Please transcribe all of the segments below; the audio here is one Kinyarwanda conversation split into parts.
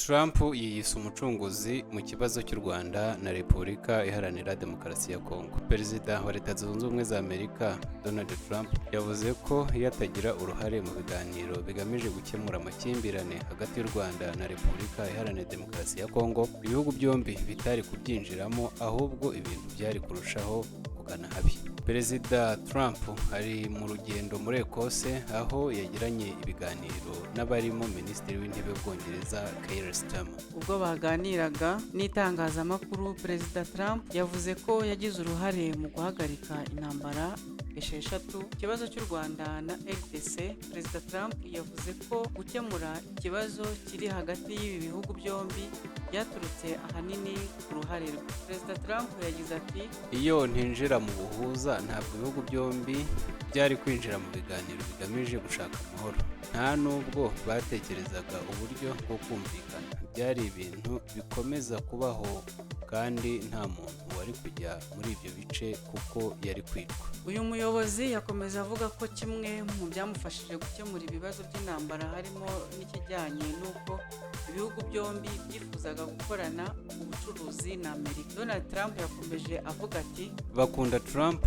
Trump yiyise umucunguzi mu kibazo cy'u Rwanda na Repubulika Iharanira Demokarasi ya Kongo. Perezida wa Leta Zunze Ubumwe za Amerika Donald Trump yavuze ko iyo atagira uruhare mu biganiro bigamije gukemura amakimbirane hagati y'u Rwanda na Repubulika Iharanira Demokarasi ya Kongo, ibihugu byombi bitari kubyinjiramo, ahubwo ibintu byari kurushaho kugana habi. Perezida Trump ari mu rugendo muri Ekose, aho yagiranye ibiganiro n'abarimo Minisitiri w'Intebe w'Ubwongereza Keir Starmer. Ubwo baganiraga n'itangazamakuru, Perezida Trump yavuze ko yagize uruhare mu guhagarika intambara esheshatu. Ikibazo cy'u Rwanda na RDC, Perezida Trump yavuze ko gukemura ikibazo kiri hagati y'ibi bihugu byombi byaturutse ahanini ku ruhare rwe. Perezida Trump yagize ati: "Iyo ntinjira mu buhuza, ntabwo ibihugu byombi byari kwinjira mu biganiro bigamije gushaka amahoro. Nta nubwo batekerezaga uburyo bwo kumvikana. Byari ibintu bikomeza kubaho kandi nta muntu wari kujya muri ibyo bice kuko yari kwicwa." Uyu muyobozi yakomeje avuga ko kimwe mu byamufashije gukemura ibibazo by'intambara harimo n'ikijyanye n'uko ibihugu byombi byifuzaga gukorana ubucuruzi na Amerika. Donald Trump yakomeje avuga ati: "Bakunda Trump,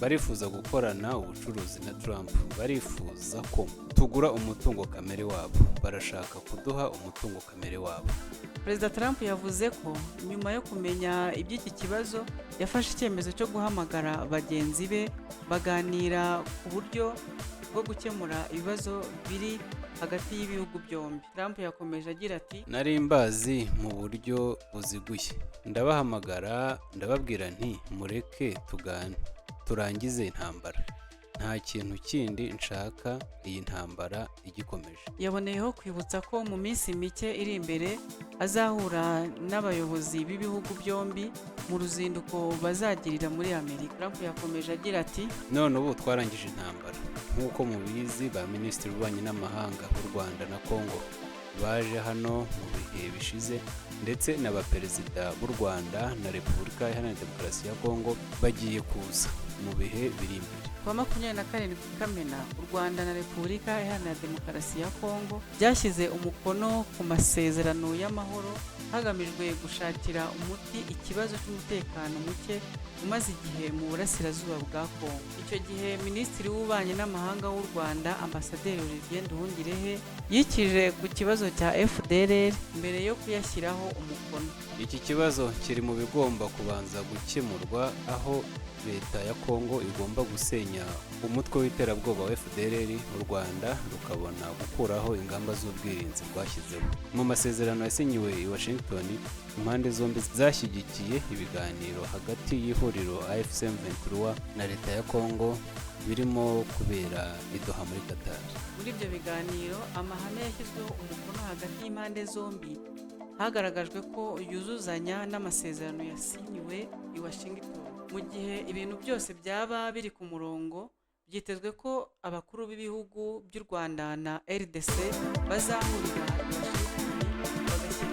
barifuza gukorana ubucuruzi na Trump, barifuza ko tugura umutungo kamere wabo, barashaka kuduha umutungo kamere wabo." Perezida Trump yavuze ko nyuma yo kumenya iby'iki kibazo yafashe icyemezo cyo guhamagara bagenzi be, baganira ku buryo bwo gukemura ibibazo biri hagati y'ibihugu byombi. Trump yakomeje agira ati: "Nari mbazi mu buryo buziguye, ndabahamagara, ndababwira nti mureke tugane turangize intambara. Nta kintu kindi nshaka iyi ntambara igikomeje." Yaboneyeho kwibutsa ko mu minsi mike iri imbere azahura n'abayobozi b'ibihugu byombi mu ruzinduko bazagirira muri Amerika. Trump yakomeje agira ati: "None ubu twarangije intambara. Nk'uko mubizi, ba minisitiri b'ububanyi n'amahanga b'u Rwanda na Congo baje hano mu bihe bishize, ndetse na ba perezida b'u Rwanda na Repubulika Iharanira Demokarasi ya Kongo bagiye kuza mu bihe biri imbere." Kuwa 27 Kamena, u Rwanda na Repubulika Iharanira Demokarasi ya Kongo byashyize umukono ku masezerano y'amahoro, hagamijwe gushakira umuti ikibazo cy'umutekano muke umaze igihe mu burasirazuba bwa Kongo. Icyo gihe Minisitiri w'Ububanyi n'Amahanga w'u Rwanda, Ambasaderi Olivier Nduhungirehe, yikije ku kibazo cya FDLR mbere yo kuyashyiraho umukono. Iki kibazo kiri mu bigomba kubanza gukemurwa, aho leta ya Kongo igomba gusenya umutwe w'iterabwoba wa FDLR, u Rwanda rukabona gukuraho ingamba z'ubwirinzi rwashyizeho. Mu masezerano yasinyiwe i Washington, impande zombi zashyigikiye ibiganiro hagati y'ihuriro AFC M23 na leta ya Kongo birimo kubera i Doha muri Qatar. Muri ibyo biganiro, amahame yashyizweho umukono hagati y'impande zombi hagaragajwe ko yuzuzanya n'amasezerano yasinyiwe i Washington. Mu gihe ibintu byose byaba biri ku murongo, byitezwe ko abakuru b'ibihugu by'u Rwanda na RDC bazahurira i Washington bagashyira